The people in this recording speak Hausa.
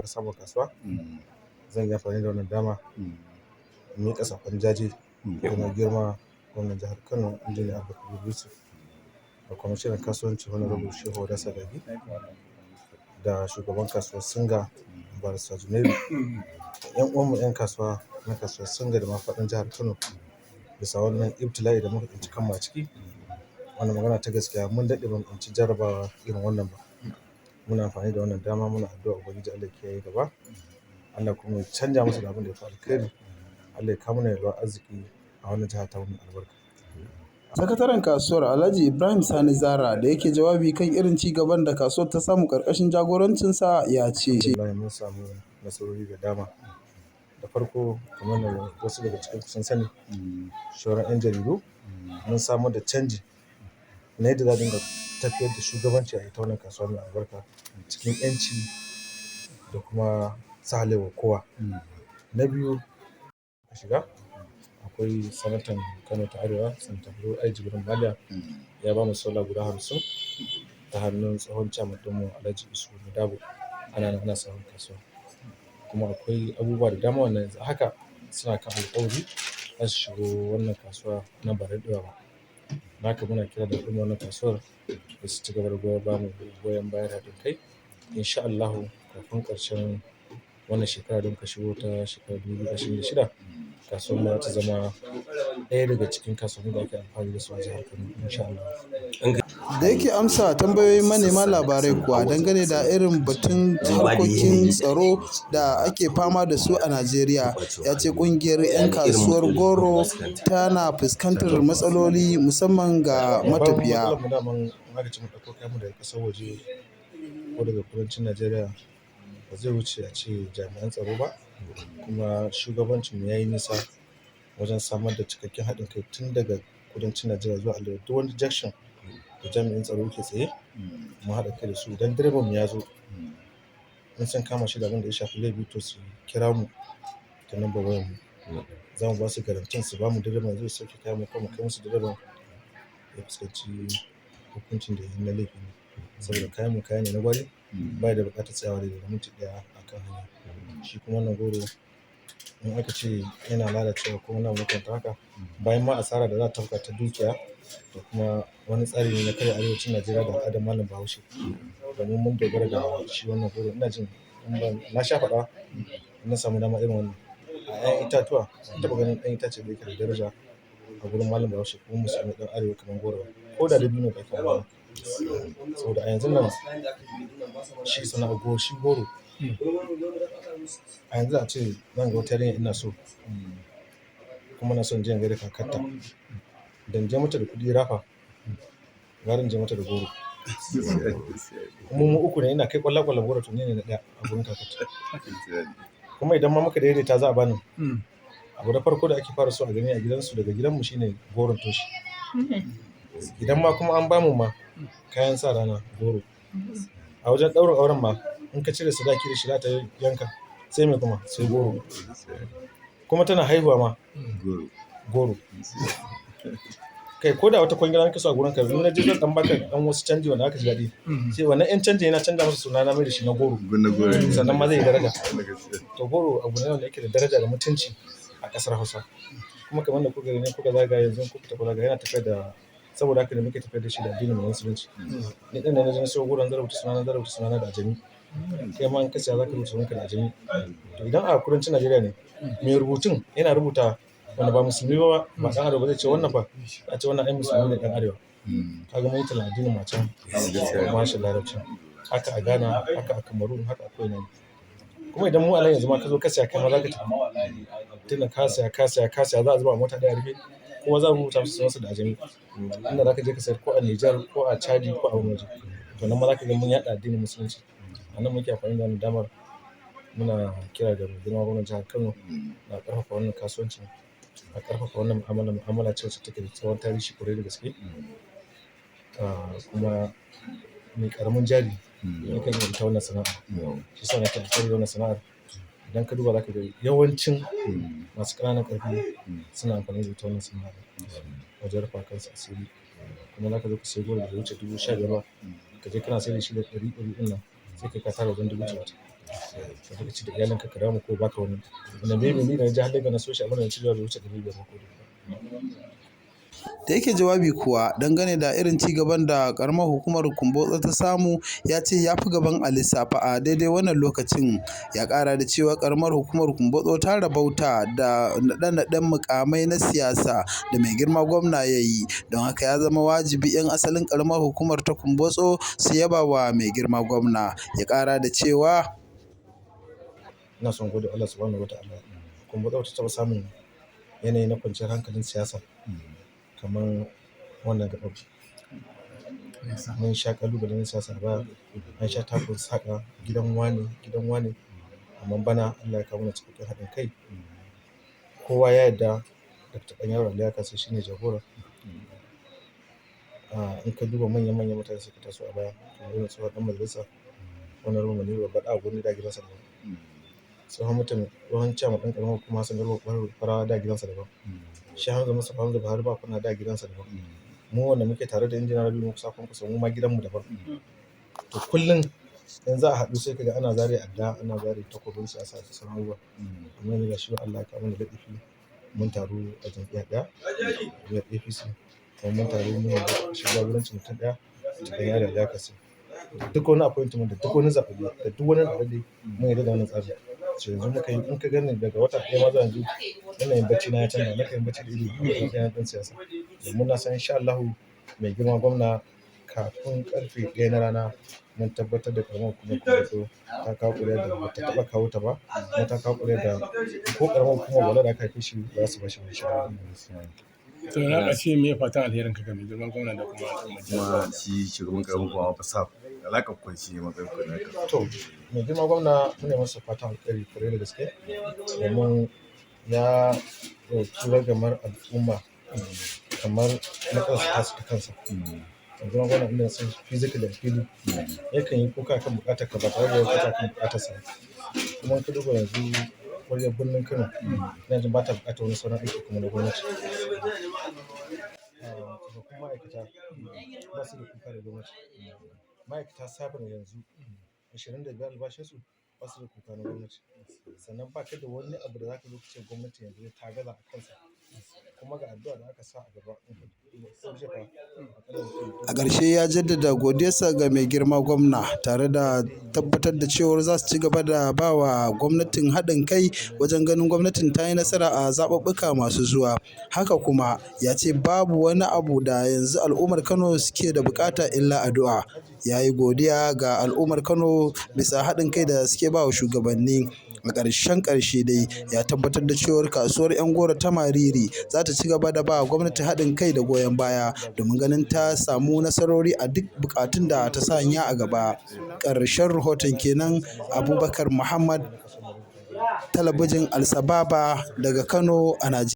samu kasuwa. Zan yi amfani da wannan dama in miƙa saƙon jaje ga mai girma gwamnan jihar Kano, Injiniya Abba Kabir Yusuf, da kwamishinan kasuwanci Honorable Shehu Wada Sagagi, da shugaban kasuwar Singa Barista Junaidu, 'yan uwanmu 'yan kasuwa na kasuwar Singa da ma faɗin jihar Kano, bisa wannan ibtila'i da muka tsinci kanmu a ciki. Wannan magana ta gaskiya, mun daɗe ba mu tsinci jarabawa irin wannan ba. Muna amfani da wannan dama muna addu'a Ubangiji Allah ya kiyaye gaba. Allah kuma ya canja musu da abin da ya fi alkhairi. Allah ya kawo mana yalwar arziki a wannan jiha tamu mai albarka. Sakataren kasuwar, Alhaji Ibrahim Sani Zara, da yake jawabi kan irin ci gaban da kasuwar ta samu ƙarƙashin jagorancinsa, ya ce. Alhamdulillah, mun samu nasarori da dama. Da farko, kamar da wasu daga cikin ku sun sani, sauran 'yan jaridu, mun samar da canji na yadda za a dinga tafiyar da shugabanci a ita wannan kasuwa mai albarka cikin 'yanci da kuma sahalewa kowa. Na biyu, shiga akwai sanatan Kano ta Arewa, Sanata Barau I Jibrin Maliya, ya ba mu sola guda 50 ta hannun tsohon chairman ɗinmu Alhaji Isu Dabo. Ana nan ana samun kasuwa. Kuma akwai abubuwa da dama wanda yanzu haka suna kan alƙawari za su shigo wannan kasuwa nan ba da daɗewa ba. Haka muna kira da al'ummar wannan kasuwar da su ci gaba da goyon ba mu goyon baya da haɗin kai. In sha Allahu, kafin ƙarshen wannan shekara da muka shigo ta shekarar 2026, kasuwar mu za ta zama ɗaya daga cikin kasuwannin da ake amfani da su a jihar Kano, in sha Allah. Da yake amsa tambayoyin manema labarai kuwa dangane da irin batun harkokin tsaro da ake fama da su a Najeriya, ya ce ƙungiyar 'yan kasuwar goro tana fuskantar matsaloli musamman ga Babban matafiya. matsalar mu daman, in aka ce mu ɗauko kayan mu daga ƙasar waje ko daga kudancin Najeriya, ba zai wuce a ce jami'an tsaro ba. Kuma shugabancin mu ya yi nisa wajen samar da cikakken haɗin kai tun daga kudancin Najeriya zuwa arewa. Duk wani junction da jami'in tsaro ke tsaye, mu haɗa kai da su. Idan direban mu ya zo, in sun kama shi da abin da ya shafi laifi, to su kira mu ta number wayar mu. Za mu ba su guarantee su ba mu direban zai sauke kayan mu, ko mu kai musu direban ya fuskanci hukuncin da yayi na laifi ne. Saboda kayan mu kaya ne na gwari, baya da buƙatar tsayawa daidai da minti ɗaya a kan hanya. Shi kuma wannan goro, in aka ce yana lalacewa ko wani abu makamantan haka, bayan ma asara da za ta tafka ta dukiya, da kuma wani tsari ne na karya arewacin Najeriya da al'adar malam Bahaushe. Domin mun dogara da shi wannan goro. Ina jin in ban na sha faɗa in na samu dama irin wannan. A 'ya'yan itatuwa, ban taɓa ganin ɗan itace da yake da daraja a gurin malam Bahaushe ko musulmi ɗan arewa kamar goro ba. Ko da dabino da ake magana. Saboda a yanzun nan shi sana'ar goro, shi goro. A yanzu a ce zan ga wata yarinya ina so, kuma ina son in je in gaida kakarta. Da in je mata da kuɗi rafa, gara in je mata da goro. Kuma mu uku ne, ina kai ƙwallon ƙwallon goro, to ni ne na ɗaya a gurin kakarta. Kuma idan ma muka daidaita za a bani. Abu na farko da ake fara so a gani a gidansu daga gidanmu shine goron toshi. Idan ma kuma an bamu ma kayan sa rana, goro. A wajen ɗaurin auren ma, in ka cire sadaki da shi za ta yanka, sai me kuma? Sai goro. Kuma tana haihuwa ma, goro. Kai ko da wata kwangila nake so a gurin ka, in na je zan ɗan baka ɗan wasu canji wanda aka ji daɗi. Sai wannan 'yan canji yana canza masa suna na mai da shi na goro. Sannan ma zai yi daraja. To goro abu ne wanda yake da daraja da mutunci a ƙasar Hausa. Kuma kamar da kuka gani kuka zaga yanzu kuka tafi zaga, yana tafiyar da, saboda haka ne muke tafiyar da shi da addinin Musulunci. Ni ɗin da na je na siyo goron, zan rubuta sunana, zan rubuta sunana da ajami. Kai ma in ka siya za ka rubuta sunanka da ajami. To idan a kudancin Najeriya ne, mai rubutun yana rubuta wanda ba musulmi ba, ba ɗan arewa ba, zai ce wannan fa, a ce wannan ai musulmi ne ɗan arewa. Ka ga mun yi tallan addinin mu a can, kuma harshen Larabci. Haka a Ghana, haka a Cameroon, haka a ko'ina ne. Kuma idan mu a nan yanzu ma ka zo ka siya, kai ma za ka tafi. Tunda ka siya, ka siya, ka siya, za a zuba a mota ɗaya a rufe. Kowa za mu rubuta masa sunansa da ajami. Inda za ka je ka sayar ko a Nijar ko a Chadi ko a wani waje. To nan ma za ka ga mun yaɗa addinin Musulunci. A nan muke amfani da wannan damar muna kira ga mai girma gwamnan jihar Kano na ƙarfafa wannan kasuwanci, a ƙarfafa wannan mu'amala. Mu'amala ce wacce take da tsawon tarihi ƙwarai da gaske. Kuma mai ƙaramin jari yakan iya ita wannan sana'a. Shi yasa nake alfahari da wannan sana'ar. Idan ka duba za ka ga yawancin masu ƙananan ƙarfi suna amfani da ita wannan sana'ar wajen rufa kansu asiri. Kuma za ka zo ka sayi goro da bai wuce 15,000 ba, ka je kana sayar da shi da ɗari ɗari ɗin nan, sai kai ka tara wajen 30,000. Ka je ka ci da iyalinka ka dawo mu ko baka wani. Wanda maybe ni da na je har Lagos na siyo shi abin da na ci bai wuce 500 ba ko 1000. Da yake jawabi kuwa dangane da irin ci gaban da karamar hukumar Kumbotso ta samu, ya ce ya fi gaban a lissafa a daidai wannan lokacin. Ya ƙara da cewa karamar hukumar Kumbotso ta rabauta da naɗe-naɗen mukamai na siyasa da mai girma gwamna ya yi, don haka ya zama wajibi 'yan asalin karamar hukumar ta Kumbotso su yaba wa mai girma gwamna. Ya ƙara da cewa ina son gode Allah subhanahu wataala. Kumbotso ta taɓa samun yanayi na kwanciyar hankalin siyasa kamar wannan gaɓar. Mun sha ƙalubalen siyasa a baya, an sha takun saƙa gidan wane, gidan wane, amma bana Allah ya kawo mana cikakken haɗin kai. Kowa ya yarda Dr. Ɗanyaro Ali Yakasai shine jagora. In ka duba manyan manyan mutane suka taso a baya, kamar irin tsohon ɗan majalisa, Honorable Muniru Babba ɗan Agwandi da gidansa daban. Tsohon mutum, tsohon chairman ɗin ƙaramar hukumar Hassan Garba Farawa da gidansa daban. Shi Hamza Mustapha Hamza Buhari Bakuna da gidansa daban. Mu wanda muke tare da Injiniya Rabiu Musa Kwankwaso mu ma gidanmu daban. To kullum in za a haɗu sai kaga ana zare adda, ana zare takobin siyasa da sauran abubuwa. Amma yanzu gashi Allah ya kawo mana laɗifi, mun taru a jam'iyya ɗaya, jam'iyyar APC. Kuma mun taru mun yarda ƙarƙashin jagorancin mutum ɗaya, Ɗanyaro Ali Yakasai. Duk wani appointment da duk wani zaɓaɓɓe da duk wani naɗaɗɗe mun yarda da wannan tsarin. So yanzu muka yi, in ka gani daga wata ɗaya ma zuwa yanzu yanayin bacci na ya canza. Nakan yi bacci da ido biyu a matsayin ɗan siyasa. Domin na san insha Allahu mai girma gwamna kafin ƙarfe 1 na rana mun tabbatar da ƙaramar hukumar Kumbotso ta kawo ƙuri'ar da bata taɓa kawo ta ba. Kuma ta kawo ƙuri'ar da ko ƙaramar hukumar Gwale da aka haife shi ba za su bashi ba insha Allah. To na ƙarshe me fatan alherin ka ga mai girma gwamna da kuma al'ummar jihar? Kuma shi shugaban ƙaramar hukuma fa sab alaƙar ku shi ne matsayin ku na ka. To mai girma gwamna muna masa fatan alheri ƙwarai da gaske, domin ya ɗauki ragamar al'umma kamar matsalar tasu ta kansa. Mai girma gwamna inda na san shi physically a fili yakan yi kuka kan buƙatar ka ba tare da ya kuka kan buƙatarsa ba. Kuma in ka duba yanzu ƙwaryar birnin Kano, ina jin ba ta buƙatar wani sauran aiki kuma na gwamnati. Tsofaffin ma'aikata ba su da kuka da gwamnati. Ma'aikata sabon yanzu 25 albashinsu ba su da kuka na gwamnati. Sannan ba ka da wani abu da za ka zo ka ce gwamnati yanzu ta gaza a kansa. Kuma ga addu'a da aka sa a gaba in ka duba ko jefa aƙalla mutum A ƙarshe ya jaddada godiyarsa ga mai girma gwamna tare da tabbatar da cewar za su ci gaba da ba wa gwamnatin haɗin kai wajen ganin gwamnatin ta yi nasara a zaɓuɓɓuka masu zuwa. Haka kuma ya ce babu wani abu da yanzu al'ummar Kano suke da buƙata illa addu'a. Ya yi godiya ga al'ummar Kano bisa haɗin kai da suke ba wa shugabanni. A ƙarshen ƙarshe dai ya tabbatar da cewar kasuwar 'yan goro ta Mariri za ta ci gaba da ba gwamnati haɗin kai da goyon baya domin ganin ta samu nasarori a duk buƙatun da ta sanya a gaba. Ƙarshen rahoton kenan. Abubakar Muhammad, talabijin Alsababa daga Kano a Najeriya.